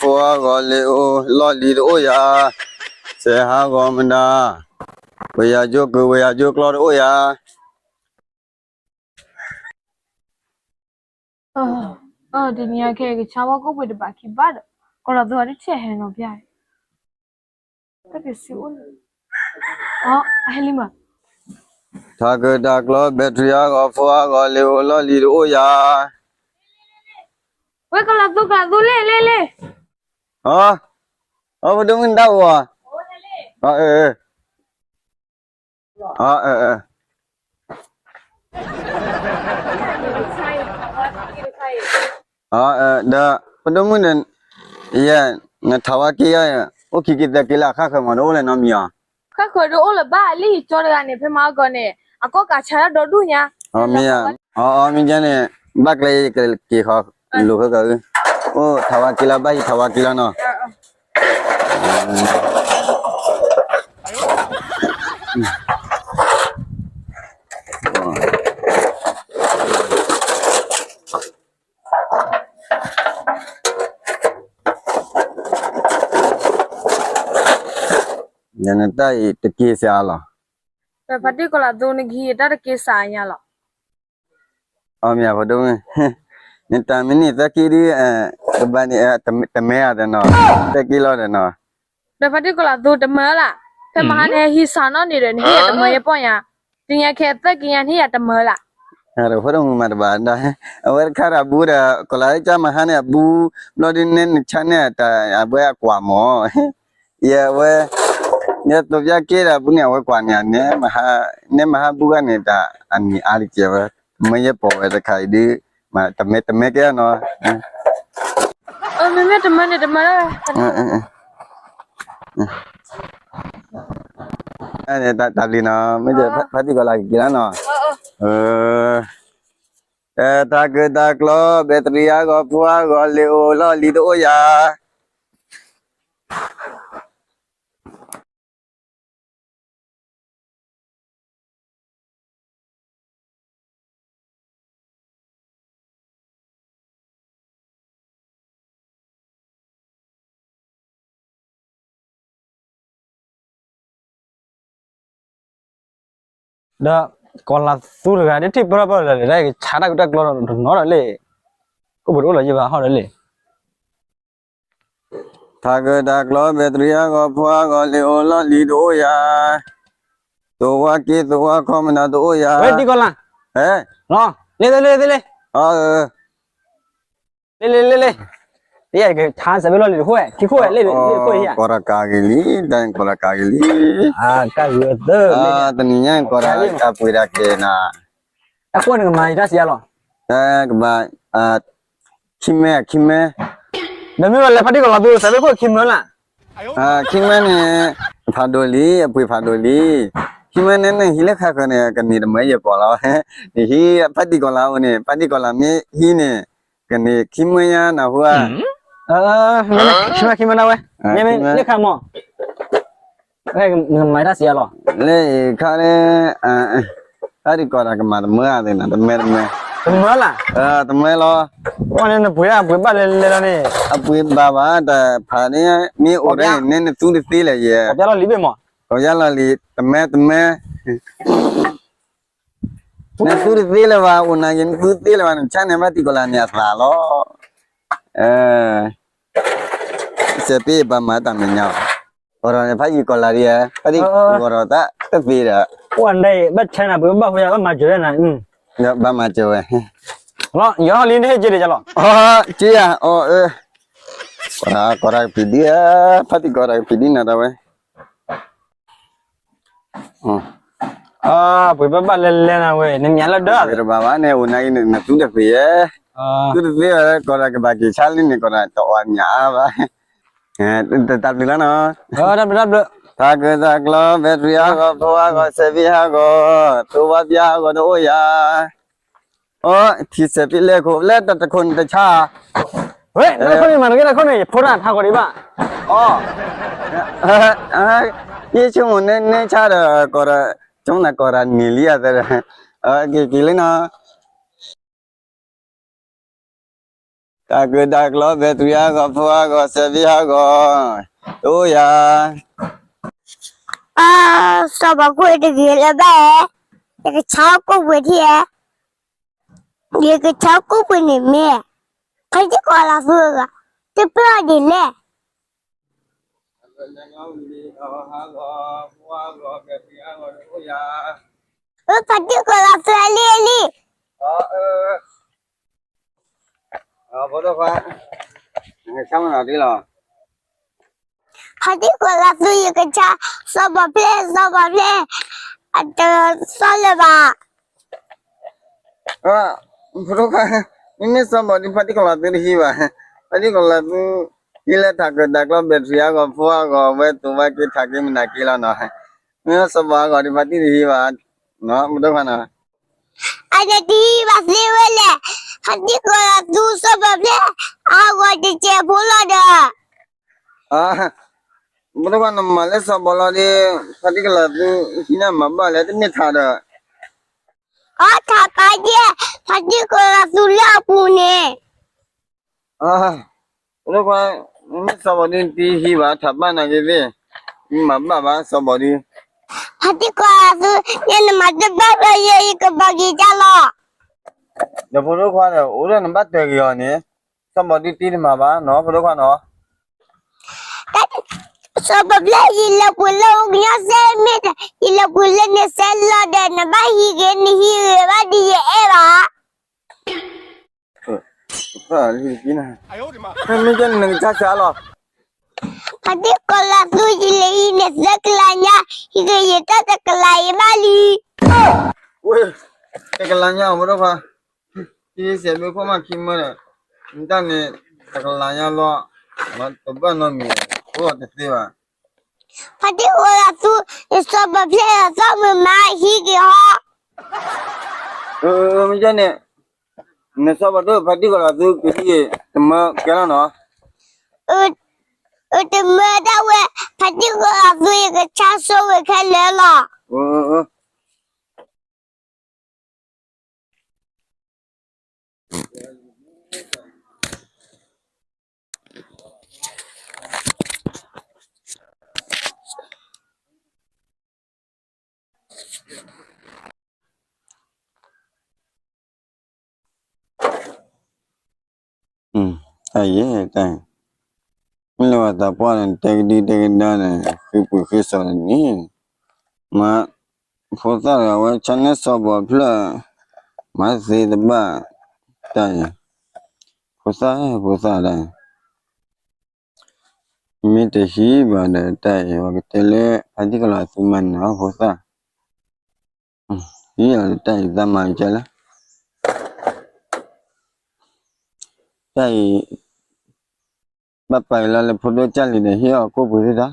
ဖိဟးဂီၤလံာ်အိၣ် လီၢ်လံၤတအိၣ်ယၤ, စဲးဟးဂီၤမနုၤ, ဝဲယၤကၠိကုၢ် ဝဲယၤကၠိကျီတအိၣ်ယၤ. တနံၤအံၤခဲအံၤ ကဆါဝဲကိၣ်ပှ့ၤတဘးခံဘၣ်ဒီး ကီၤလၤသိအတထံၣ်ဟဲနီၤဖဲ တၢ်ကစံအိၣ်လၢ အဟဲလံမး, တၢ်ကၢတၢ်ကျီ ဘဲထရံဟးဂီၤ ဖိဟးဂီၤလံာ်အိၣ် လီၢ်လံၤတအိၣ်ယၤ. ဝဲကီၤလၤသိ ကီၤလၤသိ လ့ၣ် လ့ၣ် လ့ၣ်. အ အ ဖိဒိၣ်မုၣ်နတၢ်အိၣ်ဧါ. အ အ အ ဒီး ဖိဒိၣ်မုၣ်ဒီး ယဲ နထးဝါက့ယါ အိၣ်ခံက့ၤသၢက့ၤလၢ ခါဃၢၤမး တအိၣ်လဲၣ်နီတမံၤဧါ. ခါဃၢၤတအိၣ်လၢၤဘၣ် လၢယကၠီတဂၤန့ၣ် ဖဲမဟါကီးန့ၣ် အကီၢ်ကးဆါတၢ်ဒီဒူၣ်ညါ. မ့ၢ်ဧါ, အ အ မ့ၢ်ကဲန့ၣ် ဘၣ်ကျဲယကက့ၤဃီ လိာ်ဖဲကီး, အိၣ်ထးဝါက့လီၤ ဘၣ်ဟံးထးဝါက့လီၤနီၤ. နတၢ်အံၤတက့ၢ်စ့ၢ်အါလီၤ. ဖါတံၢ်ကီၤလၤသိ နကဟံးတၢ်တက့ၢ်စ့ၢ်ညါလီၤ. အမ့ၢ်ဖိဒိၣ်မုၣ်, နတၢ်မ့ၢ်န့ၢ်သၢက့ဒု ကဘၣ်န့ၣ် တမၢအါဒီးနီၤ, သၢက့လီၤဒီးနီၤ. ဒီးဖါတံၢ်ကီၤလၤသိ တမၢလၢ်, ဖဲမဟါန့ၣ် ဟံးစးနီၣ်န့ၣ်ဒီး နဟ့ၣ်ယၤတမၢယပီၢ်ညါ, တနံၤအံၤခဲအံၤ သၢက့ညါ နဟ့ၣ်ယၤတမၢလၢ်. ဖိဒိၣ်မုၣ်မၤတဘၣ်ဒၣ်, အဝဲတခါဒီးအဘူးဒီး ကီၤလၤကၢ်မဟါန့ၣ်အဘူး, ဘျီဒုးနဲနဆါန့ၢ်တၢ်အဘှဲအကွၢ်မး ယဝဲ, ယသိးပျၢ်က့ဒီးအဘူးန့ၣ် အဝဲကွၢ်န့ၢ်န့ၣ်, နဲမဟါဘူးဂၤန့ၣ် တၢ်အနံၤအါတကဲးဝဲ, မၢယဲပိာ်ဝဲတခါအံၤဒုး, တမၢတမၢကဲနီၤ. မ့မ့ၢ်တမၢန့ၣ်တမၢလၢ်. တၢ်ဘျုးနီၤ, မ့ၢ်ဖါတံၢ်ကီၤလၤကက့ၤလၢနီၤ. တၢ်ကၢတၢ်ကျီ ဘဲတရံးဟးဂီၤ ဖိဟးဂီၤ လံာ်အိၣ်လီၢ်လံၤတအိၣ်ယၤ. ဒီးကီၤလၤသူတဂၤ ဒ်ထံၣ်ပၢၢ်ပၢၢ်လၢာ်လၢာ် ကဆါတၢ်ကၢတၢ်ကျီတနီၤဒီးလ့ၣ်, ကိၣ်ပှ့ၤတအိၣ်လၢၤယဘၣ်ဟီၣ်ဒီးလ့ၣ်. တၢ်ကၢတၢ်ကျီ ဘဲတရံးဟးဂီၤ ဖိဟးဂီၤ လံာ်အိၣ်လီၢ်လံၤတအိၣ်ယၤ, သဝါက့သဝါခီမနၤတအိၣ်ယၤ. ဝဲတံၢ်ကီၤလၤ, ဟဲ, လ့ၣ်လ့ၣ်လ့ၣ်လ့ၣ်, လ့ၣ်လ့ၣ်လ့ၣ်လ့ၣ်, ယဆါစၢ်ဘ့ၣ်လီၢ်လံၤတခိၣ်ဝဲ ခံခိၣ်ဝဲ လ့ၣ်လ့ၣ်ခိၣ်ဟံၣ်ဧါ. ကီၤတၢ်ကးဂ့ၤလံ, တၢ်ကီၤတၢ်ကးဂ့ၤလံ, တနံၤညါကီၤတၢ်အပှ့ၤတၢ်ကဲနၤ, တၢ်ခိၣ်န့ၣ်ကမၤယတၢ်စံးယါလီၤ. တၢ်ကဘၣ် ခံမၢ ခံမၢ, ဒီးမ့ၢ်ဝဲလဲၤဖါတံၢ်ကီၤလၤသူ စၢ်ဘ့ၣ်ခိၣ်ခံမၢလၢ်. ခံမၢန့ၣ် ဖးဒိၣ်လံ အပှ့ၤဖးဒိၣ်လံ, ခံမၢန့ၣ် နဟံးလၢခါဃၢၤန့ၣ် ကန့ၢ်တမၢယဲၢ်ပီၢ်လီၤ, နဟံးဖါတံၢ်ကီၤလၤအိၣ်န့ၣ် ဖါတံၢ်ကီၤလၤမ့ၢ်ဟံးန့ၣ် ကန့ၢ်ခံမၢညါနၢ်ဟူဧါ. ခံမၢ ခံမၢဒၣ်ဝဲ, မ့ၢ်လၢခါမး မၤတၢ်စံးယါလီၤ. လၢခါလၢ ဖါတံၢ်ကီၤလၤကမၤတမၢအသ့နီၤ တမၢတမၢ, တမၢလၢ်, တမၢလီၤ. အန့ၣ်နပှ့ၤဒၣ်ပှ့ၤဘၣ်လဲၤလဲၤလီၤန့ၣ်, အပှ့ၤဘၣ်ဘၣ်တၢ်ဖးန့ၣ် မ့ၢ်အိၣ်ဒၣ်န့ၣ် နဲနသူတသ့လဲၣ်ယဲ, ကီၤပျၢ်လီၤလံၤဘ့ၣ်မး, ကီၤပျၢ်လီၤလံၤ တမၢတမၢ နသူတသ့လၢၤဘၣ် အိၣ်နၤယဲ နသူတသ့လၢၤဘၣ် နဆါန့ၢ်ဖါတံၢ်ကီၤလၤန့ၣ်အသးလီၤ. စဲးပ့ၢ်ဘၣ်မၤတၢ်မဲာ်ညါ, ဂီၤထီၣ်န့ၣ် ဖါယံၤကီၤလၤဒ်ဧါ, ဖါတံၢ်ဂီၤထီၣ်သးတသ့ဒီး, ပှၤဒ်အံၤ ဘၣ်ဆါနၤပှ့ၤဘၣ်ဃိယၤ ဘၣ်မၤစၢၤဝဲနၤ, ဘၣ်မၤစၢၤဝဲ, ယဟီၣ်လံနဟ့ၣ်က့ၤဒ်ယၤလီၤ, က့ၤယၤ, ကီၤတၢ်ကဖံးဒ်ဧါ, ဖါတံၢ်ကီၤတၢ်ကဖံးဒ်နၤတၢ်ဝဲ ပှ့ၤဘၣ်ဘၣ်လဲၤလဲၤနၤဝဲ နမၠးလၢဒၢး, တဘၣ်ဘၣ်န့ၣ် အိၣ်နၤအံၤန့ၣ် နသူတသ့ဧါ, သူတသ့ဘၣ် ကီၤတၢ်ကဘၣ်က့ၤဆါလံန့ၣ် ကီၤတၢ်တအီၣ်မၠးအါဘၣ်, တၢ်ဘျုးလီၤနီၤ, တၢ်ကၢတၢ်ကျီ ဘဲတရံးဟးဂီၤ ဖိဟးဂီၤ စဲးဘ့ၣ်ဟးဂီၤ သဝါပျၢ်ဟးဂီၤတအိၣ်ယၤ အိ ထံစဲးပ့ၣ်လဲၣ်ခိၣ် လၢတၢ်တခိၣ်န့ၣ်တဆါ, ဝဲ တခိၣ်န့ၣ်မၤတဂ့ၢ် တခိၣ်န့ၣ် ယဖိတၢ်ထါဂီၤဒံးဘၣ်, အိ ယဆိကမိၣ်နဲဆါဒီး ကီးဒီး ဆိကမိၣ်နၤကီးဒီးန့ၢ်လံဧါသၢဒီး, က့ၤက့ၤလံနီၤ. တၢ်ကၢတၢ်ကျီ ဘဲတြံအါဂီၢ် ဖိအါဂီၢ် စဲးဘံအါဂီၢ်, တအိၣ်ယၤ. စီၤဘီးခိၣ်တဂ့ၤလၢၤဘၣ်, ယကဆါကိၣ်ပှ့ၤထံဧါ, ယကဆါကိၣ်ပှ့ၤန့ၣ်မ့ၢ်, ဖါတံၢ်ကီၤလၤသူဧၢ, တပၢၢ်အီၤဒ်လဲၣ်. ဖါတံၢ်ကီၤလၤသူအလံအလံ. ဖါတံၢ်ကီၤလၤသူ ယကဆါ, စီၤဘီးဖျဲၣ် စီၤဘီးဖျဲၣ်, အတသီၣ်လၢၤဘၣ်. ဖိဒိၣ်ခွါ, မ့မ့ၢ်စီၤဘီးဒုး ဖါတံၢ်ကီၤလၤသူတဟံးဘၣ်, ဖါတံၢ်ကီၤလၤသူ ဟံးလၢတၢ်ကၢတၢ်ကျီ ဘဲတြံအါဂီၢ် ဖိအါဂီၢ် ဝဲသူဝဲက့ၤထးက့ၤမနုၤက့ၤလီၤနီၤ, မ့ၢ်စီၤဘီးအါဂီၢ်ဒုး ဖါတံၢ်တဟံးဘၣ်, ဖိဒိၣ်ခွါနီၤ. အတဟံးဘၣ်သ့ဝဲလဲၣ်, ဖါတံၢ်ကီၤလၤသူ စီၤဘီးဖျဲၣ် အါဂီၢ်တစဲးဖိလီၤဒီး ဖိဒိၣ်ခွါ နမၤလၢစီၤဘီးလီၤဒီး ဖါတံၢ်ကီၤလၤသူ ဟံးန့ၢ်မၤဘၣ်လဲၣ် တမ့ၢ်ထးဒီး. အီထးပာ်ယဲၢ် ဖါတံၢ်ကီၤလၤသူလၢအပူၤန့ၣ်. ဖိဒိၣ်ခွါ, မ့ၢ်စီၤဘီးဒုးတဟံးဘၣ် ထးပာ်နာ်က့ၤသ့ၣ်, မၤဘၣ်ဘၣ်စီၤဘီးဒုး. ဖါတံၢ်ကီၤလၤသူ, ယဲနမၤတဘၣ်ဘၣ်ယဲ ယကဘၣ်က့ၤတၢ်လီၤ. ဒီးဖိဒိၣ်ခွါဒီး အိၣ်ဒီးနဘၣ်တၢၢ်က့ၤအီၤန့ၣ်, စီၤဘီးဒုးတ့တမၤဘၣ်နီၤ ဖိဒိၣ်ခွါနီၤ. စီၤဘီးဖျဲၣ် ယလဲၤပှ့ၤလၢအိၣ်ကညီစဲမ့ၢ်, ယလဲၤပှ့ၤလၢန့ၣ်စဲလီၤဒီး နဘၣ်ဟံးက့ၤ နဟံးဂ့ၤဘၣ်ဒ်ယအဲၣ်ဘၣ်. မ့ၢ်ကဲန့ၣ် နကဆါဆါလီၤ. ဖါတံၢ်ကီၤလၤသူ ယလဲၤအံၤန့ၣ်သၢကလးညါ, ဟံးက့ၤယတၢ်တကလးအံၤဘၣ်လံ. ဝဲ, တကလးညါ ဖိဒိၣ်ခွါ, ဟံးစဲးဘၣ်ခိၣ်မးခံမၢဒီး, နတၢ်န့ၣ် တကလးညါလီၤ, တဘၣ်နီတမံၤ, အိၣ်တသ့ဘၣ်. ဖါတံၢ်ကီၤလၤသူ, နစီၤဘီးဖျဲၣ်အသီၣ်မုာ်မး ဟံးက့ၤဟီ. မ့ၢ်ကဲန့ၣ်, နစီၤဘီးဒုး ဖါတံၢ်ကီၤလၤသူ ကဟံးတမၢကဲလီၤနီၤ. တမၢဒၣ်ဝဲ, ဖါတံၢ်ကီၤလၤသူ ယကဆါဆိဝဲခဲလၢာ်လီၤ. တၢ်ယဲၢ်တၢ်, မ့ၢ်လၢပှၤသးပှၢ်န့ၣ် တဲကဒံတဲကဒါန့ၣ် ဃ့ပှ့ၤဃ့စီၤန့ၣ်, မ့ၢ်, ဖိသၣ်တဂၤဝဲ ဆါန့ၢ်စီၤဘီးဖျၢၣ်, မၤသ့တဘၣ်, တၢ်အံၤ, ဖိသၣ်, ဖိသၣ်တၢ်အံၤ, မ့ၢ်တဟံးဘၣ်ဒီးတၢ်အံၤ ပကတဲလၢ ဖါတံၢ်ကီၤလၤသူမၤန့ၢ်အီၤဖိသၣ်, ဟံးအီၤတၢ်အံၤသးမၤကဲလၢ, တၢ်အံၤ, ဘၣ်ပာ်က့ၤလီၤလၢဖိဒိၣ်ကၢ်လံၤဒီး ဟ့ၣ်အီၤကိၣ်ပှ့ၤသ့ၣ်တၢ်,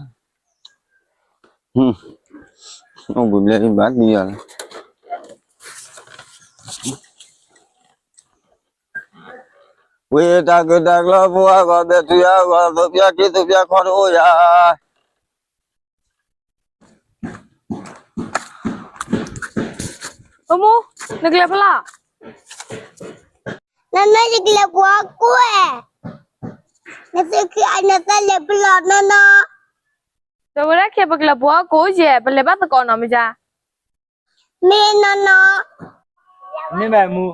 အိၣ်ဘှံးဘျဲၣ်ဘၣ်သံအီၤလီၤ. ဝံၤတၢ်ကၢတၢ်ကျီ ဖိအါဂီၢ် ဘဲတြံအါဂီၢ် သူးပျၢ်ခံသူးပျၢ်ခီတအိၣ်ယၤ. မူ, နကလဲၤဖဲလဲၣ်. နနယကလဲၤပှၤကိးဝဲ, နသုခံအနသးလဲၤဖဲလဲၣ်နီၢ်နီၢ်. ဒီးဝဲဒၣ်ခဲ ပကလဲၤပှၤကိးယဲၢ် ပလဲၤဘၣ်သကိးနီၤမ့ၢ်ယါ. မ့ၢ်နီၢ်နီၢ်. မ့ၢ်မးမူ,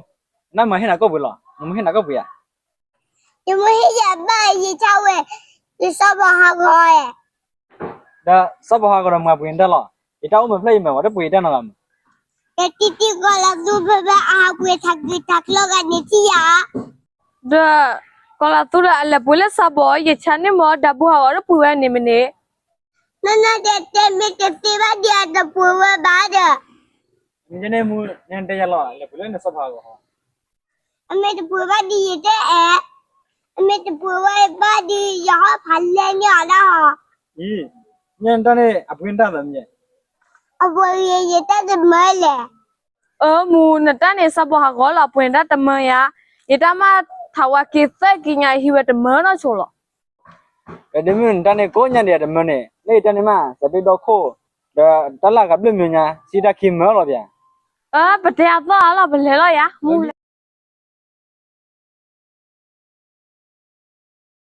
နမၤဟ့ၣ်နၤကိၣ်ပှ့ၤလီၤ, နမၤဟ့ၣ်နၤကိၣ်ပှ့ၤဧါ. ယမ့ၢ်ဟ့ၣ်ယၤဘၣ်ယဆါဝဲ, ယစီၤပၤဟးဂီၤဧါ. ဒီးစီၤပၤဟးဂီၤဒီးမၤပှ့ၤနတၢ်လီၤ, ယတၢ်အိၣ်မးဖျၢၣ်အံၤမး ပှၤတပှ့ၤယတၢ်နီတဂၤမး. ဒီးတံၤတံၤကီၤလၤသူဖဲဖဲအဟးပှ့ၤထးကံၢ်ထးကျီဂၤန့ၣ်ထံၣ်ယၤ. ဒီးကီၤလၤသူဒီးအလဲၤပှ့ၤလၢစီၤပၤ ယဆါန့ၢ်မ့ၢ် ဒီးပူၤဟးဂီၤဒီးပှ့ၤဝဲန့ၣ်မ့ၢ်န့ၣ်. နီၢ်နီၢ်ဒီးတဲမ့ၢ်တသ့ဘၣ်ဒီးအတပှ့ၤဝဲဘၣ်ဒီး. မ့ၢ်န့ၣ်မူ, နတဲယၤလီၤ လဲၤပှ့ၤလၢနစီၤပၤဟးဂီၤ. အမ့ၢ်တပှ့ၤဘၣ်ဒီးယတအဲၣ်, အမ့ၢ်တပှ့ၤဝဲဘၣ်ဒီး ယဟီၣ်ဖးလဲၢ်န့ၢ်အီၤဒၣ်ဟီ. အံၤ, ညဲနတၢ်န့ၣ် အပှ့ၤနတၢ်သးမ့ၢ်. အပှ့ၤယတၢ်တမၢလဲၣ်. အၢမူ, နတၢ်န့ၣ် စီၤပၤဟးဂီၤလီၤ အပှ့ၤနတၢ်တမၢယါ, ယတၢ်မးထးဝါက့ၤသၢက့ၤညါ ယဟံးဝဲတမၢနီၢ်ဆိလီၤ. ဒီးဒ်မ့ၢ်နတၢ်န့ၣ် ကိးညါဒံးတမၢန့ၣ် လၢယတၢ်န့ၣ်မး စးဒုဒီခိၣ်, ဒီးတၢ်လၢအကဘျုးမ့ၢ်ညါ စံးတၢ်ခံမၢလီၤပျၢ်. အၢ ပတဲအသီၣ်အါလီၤ ပလဲၤလီၤယၤ.